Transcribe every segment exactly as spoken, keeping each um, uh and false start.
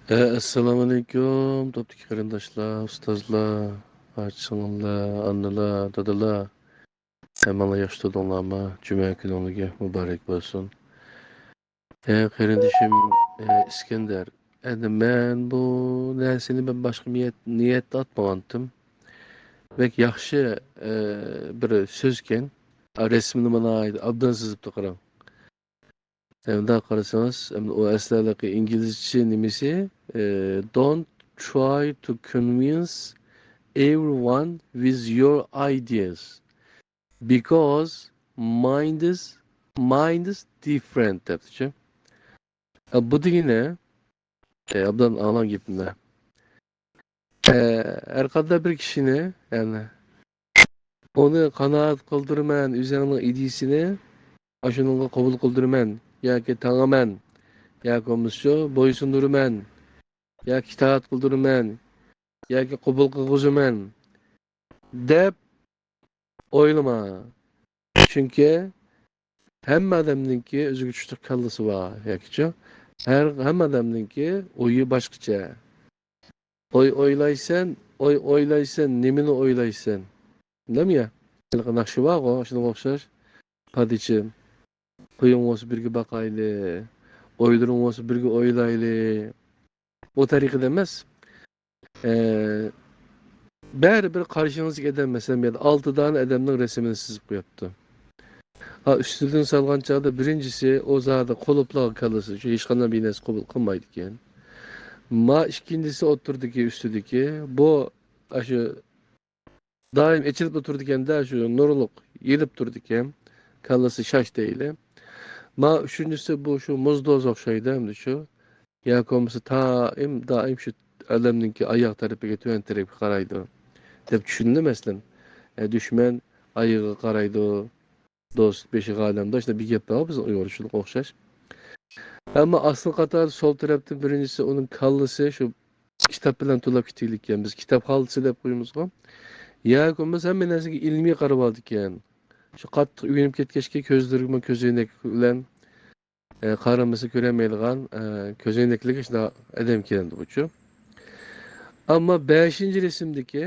ئە، ئەسسالامۇئەلەيكۇم، توپتىكى قېرىنداشلار، ئۇستازلار، ئاچا-سىڭىللار، ئانىلار، دادىلار. ھەممىڭلار ياخشى تۇردۇڭلارمۇ؟ جۈمە كۈنۈڭلارگە مۇبارەك بولسۇن. ئە، قېرىندىشىم، ئە، ئىسكەندەر. ئەمدى مەن بۇ نەرسىنى مەن باشقا نىيەت، نىيەتتە ئاتمىغانتىم. بەك ياخشى، ئە، بىر سۆزكەن. ئا، رەسىمنى مانا ئوبدان سىزىپتۇ، قاراڭ. ئەمدى قارىسىڭىز، ئەمدى ئۇ ئەسلىدىكى ئىنگلىزچە نېمىسى، ئە، "Don't try to convince everyone with your ideas, because mine is, mine is different" دەپتىچۇ. ئە، بۇ دېگىنى، ئە، ئوبدان ئاڭلاڭ گېپىمنى. ئە، ھەر قانداق بىر كىشىنى، يەنى، ئۇنى قانائەت قىلدۇرىمەن، ئۆزۈڭنىڭ ئىدىيىسىنى ئاشۇنىڭغا قوبۇل قىلدۇرىمەن ياكى تاڭىمەن ياكى بولمىسىچۇ بويسۇندۇرىمەن ياكى ئىتائەت قىلدۇرىمەن ياكى قوبۇل قىلغۇزىمەن دەپ ئويلىما. چۈنكى ھەممە ئادەمنىڭكى ئۆزىگە چۈشلۈك كاللىسى بار ياكىچۇ، ھەر، ھەممە ئادەمنىڭكى ئويى باشقىچە. ئوي ئويلايسەن، ئوي ئويلايسەن، نېمىنى ئويلايسەن؟ دەم يا؟ ھېلىقى ناخشا بارغۇ، شۇنىڭغا ئوخشاش. پادىچىم، قويۇڭ بولسا بىرگە باقايلى، ئويلىرىڭ بولسا بىرگە ئويلايلى. ئۇ تەرىقىدە ئەمەس. ئە، بەرىبىر قارشىڭىزدىكى ئادەم، مەسىلەن، بۇ يەردە ئالتە دانە ئادەمنىڭ رەسىمىنى سىزىپ قويۇپتۇ. ھا، ئۈستىدىن سالغان چاغدا بىرىنچىسى ئۇ زادى قۇلۇپلا كاللىسى، ھېچقانداق بىر نەرسە قوبۇل قىلمايدىكەن. ما ئىككىنچىسى ئوتتۇرىدىكى، ئۈستىدىكى، بۇ ئاشۇ دائىم ئېچىلىپلا تۇرىدىكەن-دە، شۇ نۇرلۇق يېلىپ تۇرىدىكەن. كاللىسى شاش دەيلى. ما ئۈچىنچىسى بۇ شۇ مۇزدوز ئوخشايدۇ ئەمدى شۇ. ياكى بولمىسا دائىم، دائىم شۇ ئادەمنىڭكى ئاياغ تەرىپىگە، تۆۋەن تەرەپكە قارايدۇ دەپ چۈشىنىدۇ، مەسىلەن. ئە، دۈشمەن ئايىغىغا قارايدۇ، دوست بېشىغا ئادەمداش دەپ بىر گەپ بار بىزنىڭ ئۇيغۇرچىلىققا ئوخشاش. ئەمما ئاسلى قاتاردا سول تەرەپتىن بىرىنچىسى ئۇنىڭ كاللىسى شۇ كىتاب بىلەن تولا كېتىگلىككەن. بىز كىتاب خالتىسى دەپ قويىمىزغۇ. ياكى بولمىسا ھەممە نەرسىگە ئىلمىي قارىۋالىدىكەن. شۇ قاتتىق ئۆگىنىپ كەتكەچكە كۆزلىرىگىمۇ كۆزەينەك بىلەن، ئە، قارىمىسا كۆرەلمەيدىغان، ئە، كۆزەينەكلىك شۇنداق ئادەم كېلەمدۇ بۇچۇ. ئەمما بەشىنچى رەسىمدىكى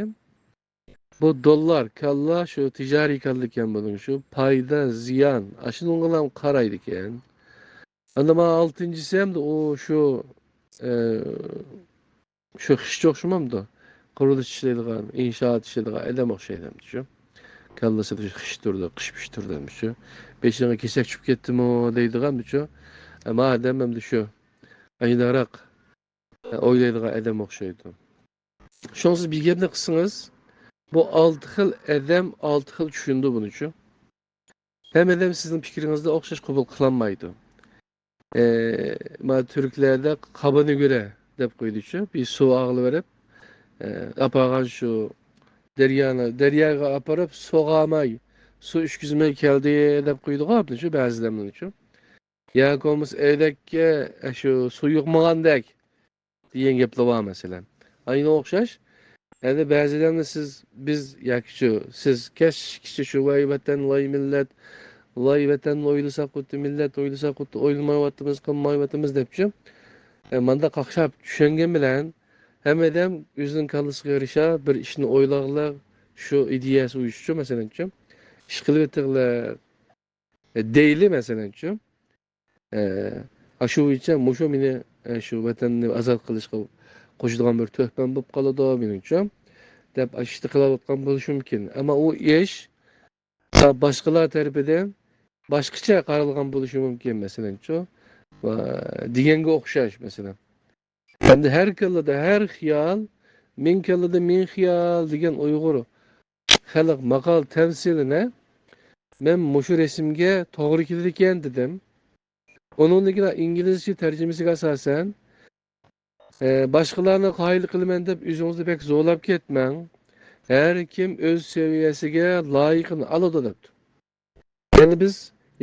بۇ دوللار، كاللا شۇ تىجارىي كاللا ئىكەن بۇنىڭ، شۇ پايدا، زىيان، ئاشۇنىڭغىلا قارايدىكەن. ئەمدى مانا ئالتىنچىسى ھەمدە ئۇ شۇ، ئە، شۇ خىشچە ئوخشىمامدۇ؟ قۇرۇلۇش ئىشلەيدىغان، ئىنشائات ئىشلەيدىغان ئادەم ئوخشايدۇ شۇ. كاللىسىدا شۇ خىش تۇرىدۇ، قىش پىش تۇرىدۇ شۇ. بېشىڭغا كېسەك چۈشۈپ كەتتىمۇ دەيدىغان شۇ. ئەمما ئادەم ئەمدى شۇ ئايدارراق ئويلايدىغان ئادەم ئوخشايدۇ. شۇڭا سىز بىر گەپنى قىلسىڭىز، بۇ ئالتە خىل ئادەم ئالتە خىل چۈشىنىدۇ بۇنىچۇ. ھەممە ئادەم سىزنىڭ پىكرىڭىزنى ئوخشاش قوبۇل قىلالمايدۇ. ئە، مانا تۈركلەردە قابىنى گۆرە دەپ قويىدۇچۇ. بىر سۇ ئاغىلى بېرىپ، ئە، ئاپارغان شۇ دەريانى، دەرياغا ئاپىرىپ سۇغارماي، سۇ ئۈشكۈزمەي كەلدى دەپ قويىدىغۇ شۇ بەزى ئادەملەرچۇ. ياكى بولمىسا ئەينەككە، ئە، شۇ سۇ يۇقمىغاندەك دېگەن گەپلەر بار مەسىلەن. ئاينى ئوخشاش. يەنى بەزىلەرنى سىز، بىز ياكى شۇ، سىز كەچكىچە شۇ ۋاي ۋەتەن، ۋاي مىللەت، ۋاي ۋەتەننى ئويلىساق خۇددى، مىللەت ئويلىساق خۇددى، ئويلىمايۋاتىمىز، قىلمايۋاتىمىز دەپچۇ. ئە، مانداق قاقشاپ چۈشەنگەن بىلەن ھەممە ئادەم ئۆزىنىڭ كاللىسىغا يارىشا بىر ئىشنى ئويلاغلىق، شۇ ئىدىيەسى ئويۇشىچۇ، مەسىلەنچۇ. ئىش قىلىۋېتىغلىق، دەيلى، مەسىلەنچۇ، ئە، ئاشۇ بويىچە مۇشۇ مېنى، ئە، شۇ ۋەتەننى ئازاد قىلىشقا قوشىدىغان بىر تۆھپەم بولۇپ قالىدۇ مېنىڭچۇ، دەپ ئاشۇ ئىشنى قىلىۋاتقان بولۇشى مۇمكىن. ئەمما ئۇ ئىش باشقىلار تەرىپىدىن باشقىچە قارالغان بولۇشى مۇمكىن، مەسىلەنچۇ، ۋە دېگەنگە ئوخشاش، مەسىلەن. ئەمدى ھەر كاللىدا ھەر خىيال، مىڭ كاللىدا مىڭ خىيال دېگەن ئۇيغۇر خەلق ماقال تەمسىلىنى مەن مۇشۇ رەسىمگە توغرا كېلىدىكەن دېدىم. ئۇنىڭدىن كېيىن ئىنگلىزچە تەرجىمىسىگە ئاساسەن، ئە، باشقىلارنى قايىل قىلىمەن دەپ ئۆزىڭىزنى بەك زورلاپ كەتمەڭ. ھەر كىم ئۆز سەۋىيەسىگە لايىقىنى ئالىدۇ دەپتۇ. يەنى بىز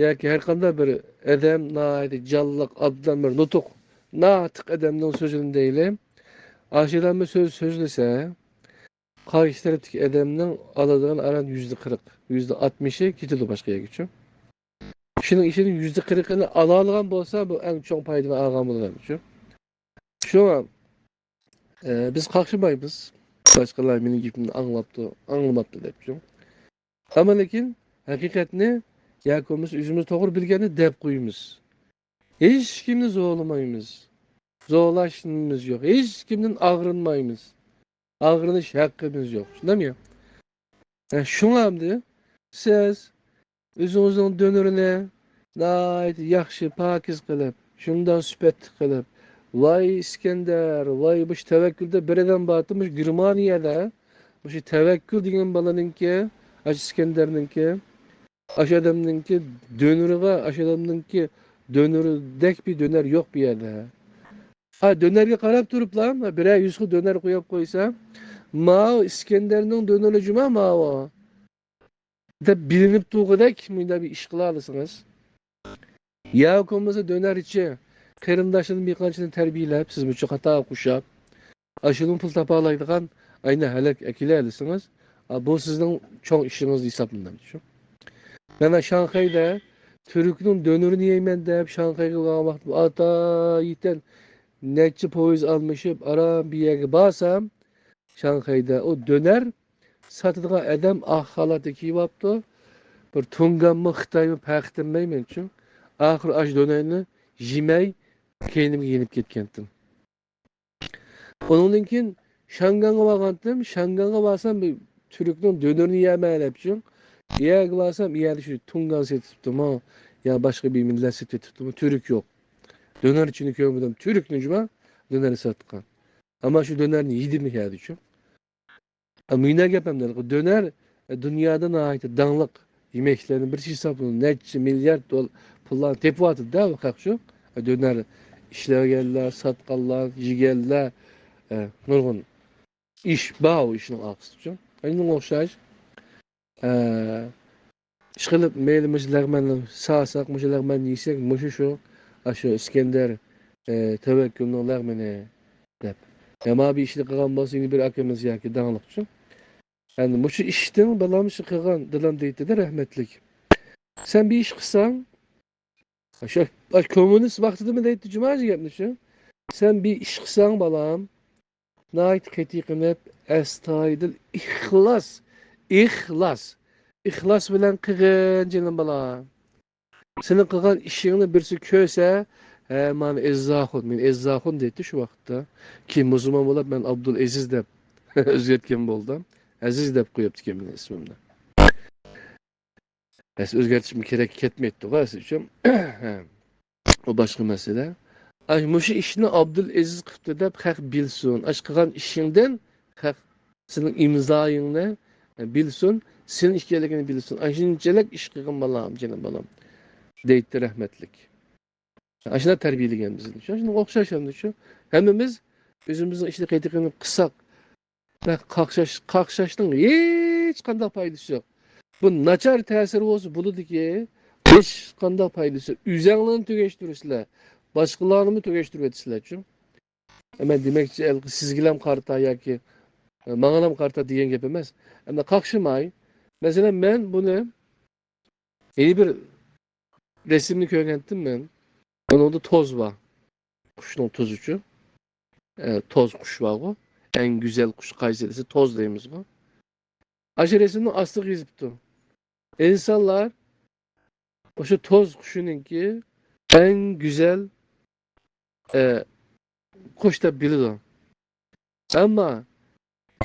ياكى ھەر قانداق بىر ئادەم، ناھايىتى جانلىق، ئابدان بىر نۇتۇق، ناتىق ئادەمنىڭ سۆزىنى دەيلى. ئاشۇ ئادەممۇ سۆز سۆزلىسە، قارشى تەرەپتىكى ئادەمنىڭ ئالىدىغان ئاران يۈزدە قىرىق، يۈزدە ئاتمىشى كېتىدۇ باشقا يەرگىچۇ. شۇنىڭ ئىچىدىن يۈزدە قىرىقىنى ئالالىغان بولسا، بۇ ئەڭ چوڭ پايدىنى ئالغان بولىدۇ. شۇڭا ئە، بىز قاقشىمايمىز. باشقىلار مېنىڭ گېپىمنى ئاڭلاپتۇ، ئاڭلىماپتۇ دەپ. ئەمما لېكىن ھەقىقەتنى ياكى بولمىسا ئۆزىمىز توغرا بىلگەننى دەپ قويىمىز. ھېچكىمنى زورلىمايمىز. زورلاش نېمىمىز يوق. ھېچكىمدىن ئاغرىنمايمىز. ئاغرىنىش ھەققىمىز يوق. شۇنداقمۇ؟ ھە، شۇڭا ئەمدى سىز ئۆزىڭىزنىڭ دونورىنى ناھايىتى ياخشى، پاكىز قىلىپ، شۇنداق سۈپەتلىك قىلىپ، ۋاي ئىسكەندەر، ۋاي مۇشۇ تەۋەككۈل دەپ بىر ئادەم بارتى، مۇشۇ گېرمانىيەدە مۇشۇ تەۋەككۈل دېگەن بالىنىڭكى، ئاشۇ ئىسكەندەرنىڭكى، ئاشۇ ئادەمنىڭكى دونورىغا، ئاشۇ ئادەمنىڭكى دونورىدەك بىر دونور يوق بۇ يەردە. ھە، دونورغا قاراپ تۇرۇپلا بىرەر يۈز خىل دونور قويۇپ قويسا، ماۋۇ ئىسكەندەرنىڭ دونورى جۇما ماۋۇ دەپ بىلىنىپ تۇرغۇدەك مۇنداق بىر ئىش قىلالىسىڭىز. ياكى بولمىسا دونورچى قېرىنداشلىرىدىن بىر قانچىنى تەربىيەلەپ، سىز مۇشۇ قاتارغا قوشۇپ، ئاشۇنىڭ پۇل تاپالايدىغان ئەينى ھالەتكە ئەكېلەلىسىڭىز، ئا، بۇ سىزنىڭ چوڭ ئىشىڭىز ھېسابلىنىدۇ. مانا شاڭخەيدە تۈركنىڭ دونورىنى يەيمەن دەپ شاڭخەيگە بارغان ۋاقتىم ئاتايىتەن نەچچە پويىز ئالمىشىپ ئاران بىر يەرگە بارسام، شاڭخەيدە ئۇ دونور ساتىدىغان ئادەم ئاق خالاتنى كىيىۋاپتۇ. بىر تۇڭگانمۇ، خىتايمۇ پەرق قىلماي مەنچۇ. ئاخىرى ئاشۇ دونورنى يېمەي، كەينىمگە يېنىپ كەتكەنتىم. ئۇنىڭدىن كېيىن شياڭگاڭغا بارغانتىم. شياڭگاڭغا بارسام، بىر تۈركنىڭ دونورىنى يەيمەن دەپچۇ. يەرگە بارسام، يەردە شۇ تۇڭگان سېتىپتىمۇ، يا باشقا بىر مىللەت سېتىپتىمۇ، تۈرك يوق. دونورچىنى كۆرمىدىم. تۈركنى جۇما دونور ساتقان. ئەمما شۇ دونورنى يېدىم يەردىچۇ. ئە، مۇنداق گەپ ئەمدى، دونور، ئە، دۇنيادا ناھايىتى داڭلىق يېمەكلىكلەرنىڭ بىرسى ھېسابلىنىدۇ. نەچچە مىليارد دول-، پۇللارنى تېپىۋاتىدۇ-دە بۇ خەق شۇ. ئە، دونور ئىشلىگەنلەر، ساتقانلار، يېگەنلەر، ئە، نۇرغۇن ئىش بار ئۇ ئىشنىڭ ئارقىسىدا شۇ. ئەنە ئوخشاش، ئە، ئىشقىلىپ، مەيلى مۇشۇ لەغمەننى سالساق، مۇشۇ لەغمەننى يېسەك، مۇشۇ شۇ، ئاشۇ ئىسكەندەر، ئە، تەۋەككۈلنىڭ لەغمىنى دەپ. يا مانا بۇ ئىشنى قىلغان بولسا، يەنە بىر ئاكىمىز ياكى داڭلىقچۇ. ئەمدى مۇشۇ ئىشتىن بالام شۇ قىلغان، دادام دەيتتى-دە، رەھمەتلىك. سەن بىر ئىش قىلساڭ، شۇ، شۇ كوممۇنىست ۋاقتىدىمۇ دەيتتى جۇما شۇ گەپنى شۇ. سەن بىر ئىش قىلساڭ، بالام، ناھايىتى قېتىي قىلىپ، ئەستايىدىل، ئىخلاس، ئىخلاس، ئىخلاس بىلەن قىلغىن، جېنىم بالام. سېنىڭ قىلغان ئىشىڭنى بىرسى كۆرسە، ھە، مانا ئەزىز ئاخۇن، مېنى ئەزىز ئاخۇن دەيتتى شۇ ۋاقىتتا. كېيىن مۇسۇلمان بولۇپ، مەن ئابدۇل ئەزىز دەپ ئۆزگەرتكەن بولدۇم. ئەزىز دەپ قويۇپتىكەن مېنىڭ ئىسمىمنى. ئەسلى ئۆزگەرتىشمۇ كېرەك كەتمەيتتىغۇ، ئەسلى ئۈچۈن. ئۇ باشقا مەسىلە. ئاي، مۇشۇ ئىشنى ئابدۇل ئەزىز قىپتۇ دەپ خەق بىلسۇن. ئاش قىلغان ئىشىڭدىن خەق سېنىڭ ئىمزايىڭنى بىلسۇن، سېنىڭ ئىكەنلىكىنى بىلسۇن. ئاشۇنچىلىك ئىش قىلغىن بالام، جېنىم بالام، دەيتتى رەھمەتلىك. ئاشۇنداق تەربىيەلىگەن بىزنى. شۇنىڭغا ئوخشاش ئەمدى شۇ. ھەممىمىز ئۆزىمىزنىڭ ئىشىنى قېتىقىنى قىلساق، قاقشاش، قاقشاشنىڭ ھېچقانداق پايدىسى يوق. بۇ ناچار تەسىر بولسا بولىدۇكى، ھېچقانداق پايدىسى يوق. ئۆزەڭلارنى تۈگەشتۈرىسىلەر، باشقىلارنىمۇ تۈگەشتۈرۈۋېتىسىلەرچۇ. مەن دېمەكچى، سىزگىلەم قارىتا ياكى ماڭىلام قارىتا دېگەن گەپ ئەمەس. ئەمدى قاقشىماي. مەسىلەن، مەن بۇنى ھېلى بىر رەسىمنى كۆرگەنتىم مەن. ئۇنىڭدا توز بار. قۇشنىڭ توزىچۇ. ئە، توز قۇش بارغۇ. ئەڭ گۈزەل قۇش قايسى دېسە، توز دەيمىزغۇ. ئاشۇ رەسىمنىڭ ئاستىغا يېزىپتۇ. ئىنسانلار ئاشۇ توز قۇشىنىڭكى ئەڭ گۈزەل، ئە، قۇش دەپ بىلىدۇ. ئەمما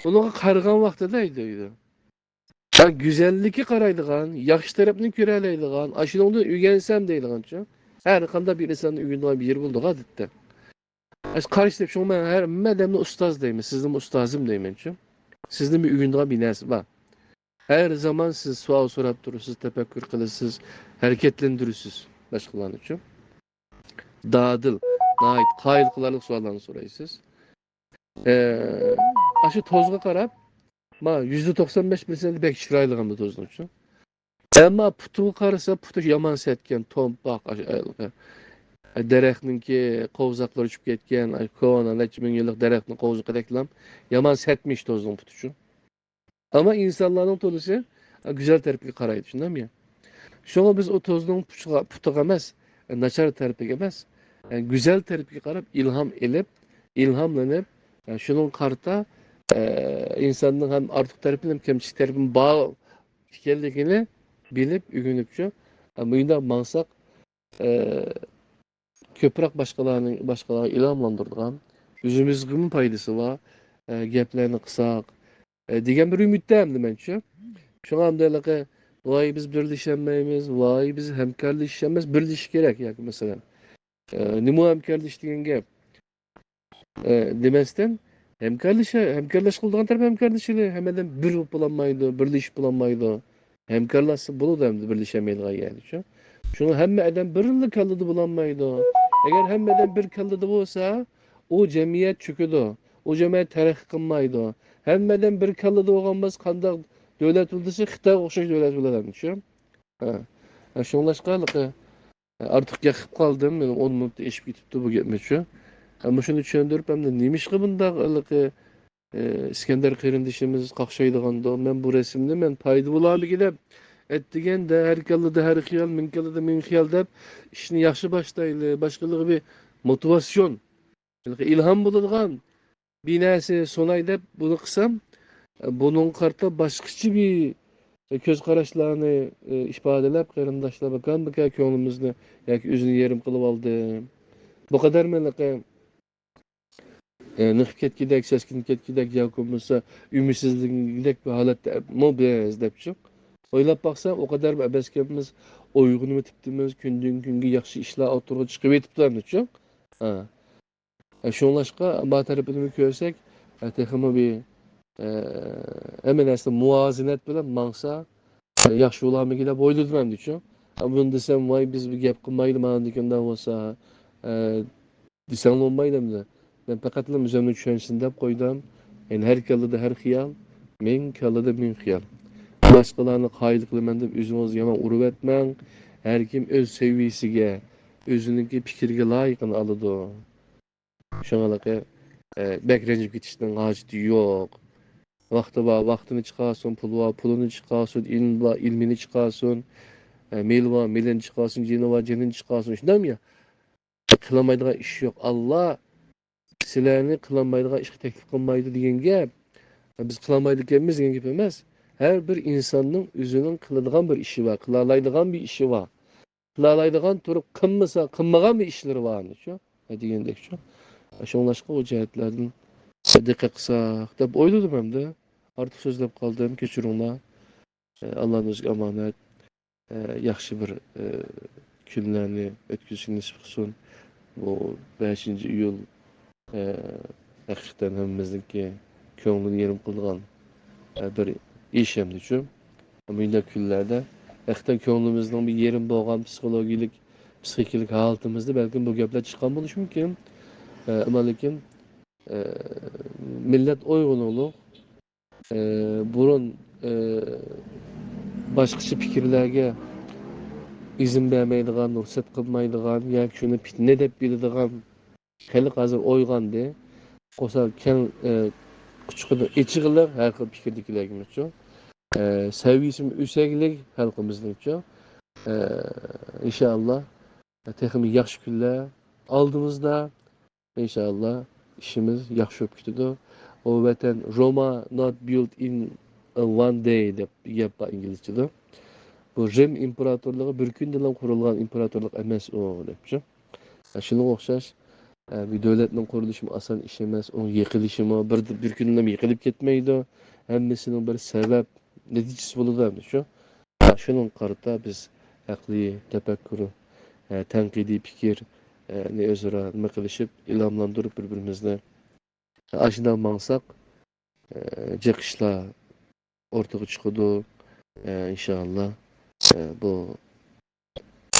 ئۇنىڭغا قارىغان ۋاقتىدا دەيدۇ. ھە، گۈزەللىككە قارايدىغان، ياخشى تەرەپنى كۆرەلەيدىغان، ئاشۇنىڭدىن ئۆگەنسەم دەيدىغانچۇ. ھەر قانداق بىر ئىنساننىڭ ئۆگىنىدىغان بىر يېرى بولىدۇ ئادەتتە. ئاشۇ قارشى دەپ، شۇڭا مەن ھەممە ئادەمنى ئۇستاز دەيمەن، سىزنىمۇ ئۇستازىم دەيمەنچۇ. سىزدىن بىر ئۆگىنىدىغان بىر نەرسە بار. ھەر زامان سىز سوئال سوراپ تۇرىسىز، تەپەككۇر قىلىسىز، ھەرىكەتلەندۈرىسىز باشقىلارنىچۇ. دادىل، ناھايىتى قايىل قىلارلىق سوئاللارنى سورايسىز. ئە، ئاشۇ توزغا قاراپ، ما، يۈزدە توقسان بەش پىرسەنتى بەك چىرايلىق ئەمدى توزنىڭچۇ. ئەمما پۇتىغا قارىسا، پۇتى يامان سەتكەن، تومپاق، ئاشۇ، ئە، دەرەخنىڭكى قوۋزاقلىرى چۈشۈپ كەتكەن، ئاشۇ كونا، نەچچە مىڭ يىللىق دەرەخنىڭ قوۋزىقىدەكلا يامان سەتمىش توزنىڭ پۇتىچۇ. ئەمما ئىنسانلارنىڭ تولىسى گۈزەل تەرىپىگە قارايدۇ، شۇنداقمۇ؟ شۇڭا بىز ئۇ توزنىڭ پۇتىغا، پۇتىغا ئەمەس، ناچار تەرىپىگە ئەمەس، گۈزەل تەرىپىگە قاراپ ئىلھام ئېلىپ، ئىلھاملىنىپ، ئە، شۇنىڭغا قارىتا، ئە، ئىنساننىڭ ھەم ئارتۇق تەرىپى ھەم كەمچىلىك تەرىپى بار ئىكەنلىكىنى بىلىپ، ئۆگىنىپچۇ. ئە، مۇنداق ماڭساق، ئە، كۆپرەك باشقىلارنى، باشقىلارغا ئىلھاملاندۇرىدىغان، ئۆزىمىزگىمۇ پايدىسى بار، ئە، گەپلەرنى قىلساق، ئە، دېگەن بىر ئۈمىدتە ئەمدى مەنچۇ. شۇڭا ئەمدى ھېلىقى، ۋاي، بىز بىرلىشەلمەيمىز، ۋاي، بىز ھەمكارلىشىشەلمەيمىز، بىرلىشىش كېرەك ياكى مەسىلەن، ئە، نېمە ھەمكارلىشىش دېگەن گەپ؟ ئە، دېمەستىن، ھەمكارلىشە-، ھەمكارلاشقىلى تۇرغان تەرەپ ھەمكارلىشىلى، ھەممە ئادەم بىر بولۇپ بولالمايدۇ، بىرلىشىپ بولالمايدۇ. ھەمكارلاشسا بولىدۇ ئەمدى بىرلىشەلمەيدىغان يەردىچۇ. شۇڭا ھەممە ئادەم بىرلا كاللىدا بولالمايدۇ. ئەگەر ھەممە ئادەم بىر كاللىدا بولسا، ئۇ جەمئىيەت چۆكىدۇ، ئۇ جەمئىيەت تەرەققىي قىلمايدۇ. ھەممە ئادەم بىر كاللىدا بولغان بولسا، قانداق دۆلەت بولىدۇ دېسە، خىتايغا ئوخشاش دۆلەت بولىدۇ ئەمدىچۇ. ھە. ھە، شۇڭلاشقا ھېلىقى ئارتۇق گەپ قىلىپ قالدىم. مېنىڭ ئون مىنۇت ئېشىپ كېتىپتۇ بۇ گەپمۇچۇ. ئەمما شۇنى چۈشەندۈرۈپ، ئەمدى نېمىشقا بۇنداق ھېلىقى، ئى، ئىسكەندەر قېرىندىشىمىز قاقشايدىغاندۇ؟ مەن بۇ رەسىمنى مەن پايدا بولارمىكىن دەپ ئەتىگەندە ھەر كاللىدا ھەر خىيال، مىڭ كاللىدا مىڭ خىيال دەپ ئىشنى ياخشى باشلايلى، باشقىلارغا بىر موتىۋاتسىيون، ھېلىقى ئىلھام بولىدىغان بىر نەرسە سۇناي دەپ بۇنى قىلسام، بۇنىڭغا قارىتا باشقىچە بىر كۆز قاراشلارنى، ئى، ئىپادىلەپ، قېرىنداشلار بىكار-بىكار كۆڭلىمىزنى ياكى ئۆزىنى يېرىم قىلىۋالدى. بۇ قەدەر مەنلىقى، ئى، نېقىپ كەتكۈدەك، سەسكىنىپ كەتكۈدەك ياكى بولمىسا ئۈمىدسىزلىنگۈدەك بىر ھالەتتە ئەپمۇ بىز دەپچۇ. ئويلاپ باقساق، ئۇ قەدەر ئەبەسكەنمىز، ئويغىنىۋېتىپتىمىز، كۈندىن-كۈنگە ياخشى ئىشلار ئوتتۇرىغا چىقىۋېتىپتۇ ئەمدىچۇ. ھە. ئە، شۇڭلاشقا، بار تەرىپىنىمۇ كۆرسەك، ئە، تېخىمۇ بىر، ئە، ھەممە نەرسە مۇۋازىنەت بىلەن ماڭسا، ئە، ياخشى بولارمىكىن دەپ ئويلىدىم ئەمدىچۇ. ئە، بۇنى دېسەم، ۋاي، بىز بىر گەپ قىلمايلى، مانا دېگەندە بولسا، ئە، دېسەڭلار بولمايدۇ ئەمدى. مەن پەقەتلا ئۆزۈمنى چۈشەنسۇن دەپ قويدۇم. يەنى ھەر كاللىدا ھەر خىيال، مىڭ كاللىدا مىڭ خىيال. باشقىلارنى قايىل قىلىمەن دەپ ئۆزىڭىزنى يامان ئۇرۇۋەتمەڭ. ھەر كىم ئۆز سەۋىيەسىگە، ئۆزىنىڭكى پىكرىگە لايىقىنى ئالىدۇ. شۇڭا ھېلىقى، ئە، بەك رەنجىپ كېتىشنىڭ ھاجىتى يوق. ۋاقتى بار، ۋاقتىنى چىقارسۇن، پۇلى بار، پۇلىنى چىقارسۇن، ئىلمى بار، ئىلمىنى چىقارسۇن، ئە، مېلى بار، مېلىنى چىقارسۇن، جېنى بار، جېنىنى چىقارسۇن. شۇنداقمۇ يا؟ قىلالمايدىغان ئىش يوق. ئاللا سىلەرنى قىلالمايدىغان ئىشقا تەكلىپ قىلمايدۇ دېگەن گەپ. بىز قىلالمايدىكەنمىز دېگەن گەپ ئەمەس. ھەر بىر ئىنساننىڭ ئۆزىنىڭ قىلىدىغان بىر ئىشى بار، قىلالايدىغان بىر ئىشى بار. قىلالايدىغان تۇرۇپ قىلمىسا، قىلمىغان بىر ئىشلىرى بار شۇ. ھە، دېگەندەكچۇ. شۇڭلاشقا ئۇ جەھەتلەردىن دىققەت قىلساق دەپ ئويلىدىم ئەمدى. ئارتۇق سۆزلەپ قالدىم، كەچۈرۈڭلار. ئاللانىڭ ئۆزىگە ئامانەت. ياخشى بىر كۈنلەرنى ئۆتكۈزۈشنى نېسىپ قىلسۇن. بۇ بەشىنچى ئىيۇل، ھەقىقەتەن ھەممىمىزنىڭكى كۆڭلىنى يېرىم قىلىدىغان بىر ئىش ئەمدىچۇ. مۇنداق كۈنلەردە ھەقىقەتەن كۆڭلىمىزنىڭ بىر يېرىم بولغان پسىخولوگىيەلىك، پسىخىكىلىك ھالىتىمىزدە بەلكىم بۇ گەپلەر چىققان بولۇشى مۇمكىن. ئەمما لېكىن، مىللەت ئويغىنىڭلىق، ئى، بۇرۇن، ئى، باشقىچە پىكىرلەرگە ئىزىن بەرمەيدىغان، رۇخسەت قىلمايدىغان ياكى شۇنى پىتنە دەپ بىلىدىغان خەلق ھازىر ئويغاندى. قوسا كەڭ، ئى، قۇچىقىنى ئېچىغىلى ھەر خىل پىكىردىكىلەرگىمۇچۇ. ئى، سەۋىيىسىمۇ ئۆسەگلىك خەلقىمىزنىڭچۇ. ئى، ئىنشائاللا، تېخىمۇ ياخشى كۈنلەر ئالدىمىزدا. ئىنشائاللا، ئىشىمىز ياخشى بولۇپ كېتىدۇ. ئۇ ۋەتەن، Roma not built in a one day دەپ گەپ بار ئىنگلىزچىدە. بۇ رىم ئىمپېراتورلۇقى بىر كۈندىلا قۇرۇلغان ئىمپېراتورلۇق ئەمەس ئۇ، دەپچۇ. شۇنىڭغا ئوخشاش، بىر دۆلەتنىڭ قۇرۇلۇشىمۇ ئاسان ئىش ئەمەس، ئۇنىڭ يىقىلىشىمۇ بىر، بىر كۈندىلا يىقىلىپ كەتمەيدۇ. ھەممىسىنىڭ بىر سەۋەب، نەتىجىسى بولىدۇ ئەمدى شۇ. شۇنىڭغا قارىتا بىز ئەقلىي تەپەككۇر، ئە، تەنقىدىي پىكىر، ئە، نى ئۆزئارا نېمە قىلىشىپ، ئىلھاملاندۇرۇپ بىر-بىرىمىزنى. ئاشۇنداق ماڭساق، ئە، جىق ئىشلار ئوتتۇرىغا چىقىدۇ. ئە، ئىنشائاللا، ئە، بۇ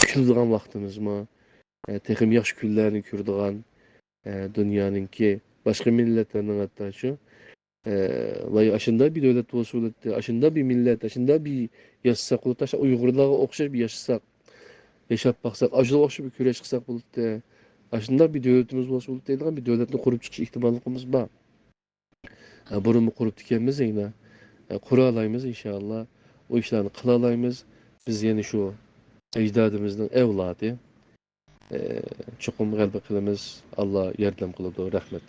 كۈلىدىغان ۋاقتىمىزمۇ، ئە، تېخىمۇ ياخشى كۈنلەرنى كۆرىدىغان، ئە، دۇنيانىڭكى باشقا مىللەتلەرنىڭ ھەتتا شۇ، ئە، ۋاي، ئاشۇنداق بىر دۆلەت بولسا بولاتتى، ئاشۇنداق بىر مىللەت، ئاشۇنداق بىر ياشىساق بولاتتى، ئاشۇ ئۇيغۇرلارغا ئوخشاش بىر ياشىساق، ياشاپ باقساق، ئاشۇلارغا ئوخشاش بىر كۈرەش قىلساق بولاتتى، ئاشۇنداق بىر دۆلىتىمىز بولسا بولاتتى دەيدىغان بىر دۆلەتنى قۇرۇپ چىقىش ئېھتىماللىقىمىز بار. ئە، بۇرۇنمۇ قۇرۇپتىكەنمىز يەنە. ئە، قۇرالايمىز ئىنشائاللا. ئۇ ئىشلارنى قىلالايمىز. بىز يەنە شۇ ئەجدادىمىزنىڭ ئەۋلادى. ئە، چوقۇم غەلىبە قىلىمىز. ئاللا ياردەم قىلىدۇ. رەھمەت.